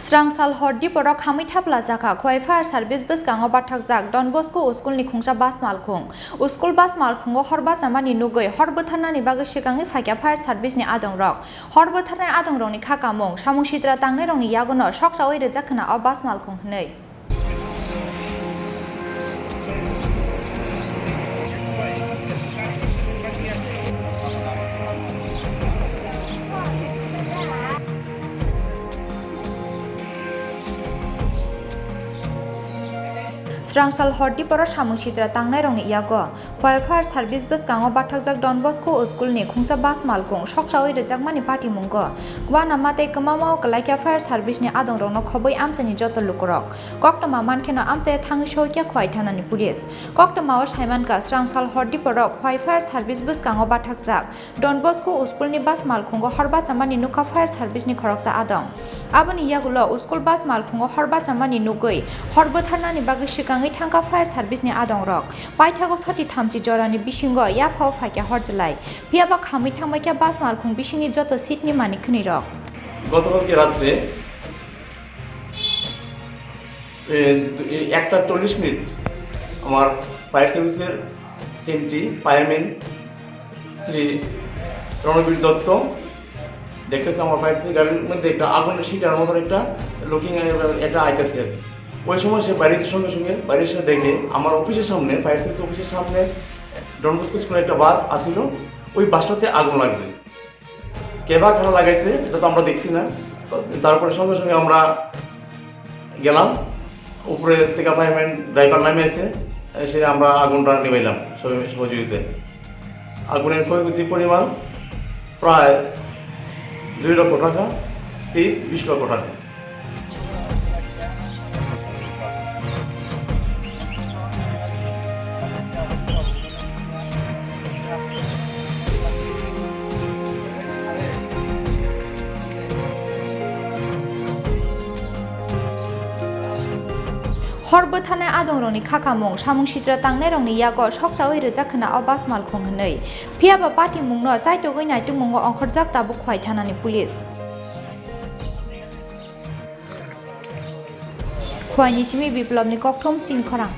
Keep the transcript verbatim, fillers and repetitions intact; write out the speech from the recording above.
Srangsal hor diporok hamwi thapla jakha, Khowai Fire Service bwskango bathakjak Don Bosco School ni khungsa bus malkhung. School bus malkhungo hor bachamani nugwi hor bwtharnani bagwi swkangwi phaikha Fire Service ni adongrok. Hor bwtharnai adongrokni kha kamung, samung sitra tangnairokni yaguno soksaui rijak khna o bus malkhung hwnwi. Srangsal hor diporo samung sitra tangnairokni yago Khowai Fire Service bwskango bathakjak Don Bosco School ni khungsa bus malkhung soksaui rijakmani patimungo uanama tei kwmamao kwlaikha Fire Service ni adongrokno khobwi amchaini joto lukurok. Koktwma mankheno amchai thangwi soikha Khowai thanani police. Koktwmao saimankha, srangsal hor diporok Khowai Fire Service bwskango bathakjak Don Bosco School ni bus malkhungo hor bachamani nukha Fire Service ni khoroksa adong. Aboni yagulo school bus malkhungo hor bachamani nugwi hor bwtharnani bagwi swkangwi thangkha Fire Service ni adongrok. Paithago sati thamchi jorani bisingo yaphao phaikha hor jwlai. Phiyaba khamwi thangbaikha bus malkhung bisingni joto seat ni manik khwnwirok. গতকালকে রাত্রে, এ, দু-, এ, একটা চল্লিশ মিনিট আমার ফায়ার সার্ভিসের CMT fireman Shri রণবীর দত্ত দেখতেছে আমার ফায়ার সার্ভিসের গাড়ির মধ্যে একটা আগুনের শিকার মতন একটা লুকিং একটা আইতেছে। ওই সময় সে বাইরে এসে সঙ্গে সঙ্গে বাইরে এসে দেখে আমার অফিসের সামনে, ফায়ার সার্ভিস অফিসের সামনে ডন বস্কো স্কুলের একটা বাস আসিল, ওই বাসটাতে আগুন লাগছে। কে বা কারা লাগাইছে, এটা তো আমরা দেখছি না। তো তারপরে সঙ্গে সঙ্গে আমরা গেলাম, উপরে থেকে ফায়ারম্যান ড্রাইভার নামে আছে, এসে আমরা আগুনটা নিবাইলাম সব-, সহযোগিতায়। আগুনের ক্ষয়ক্ষতির পরিমাণ প্রায় দুই লক্ষ টাকা, সিট বিশ লক্ষ টাকা। Hor bwtharnai adongrokni kha kamung, samung sitra tangnairokni yago soksaui rijak khna o bus malkhung hwnwi. Phiyaba patimungno chaitogwi naitukmungo ongkhorjak tabuk Khowai thanani police. Khowai ni simi Biplobni kokthum chini khorang.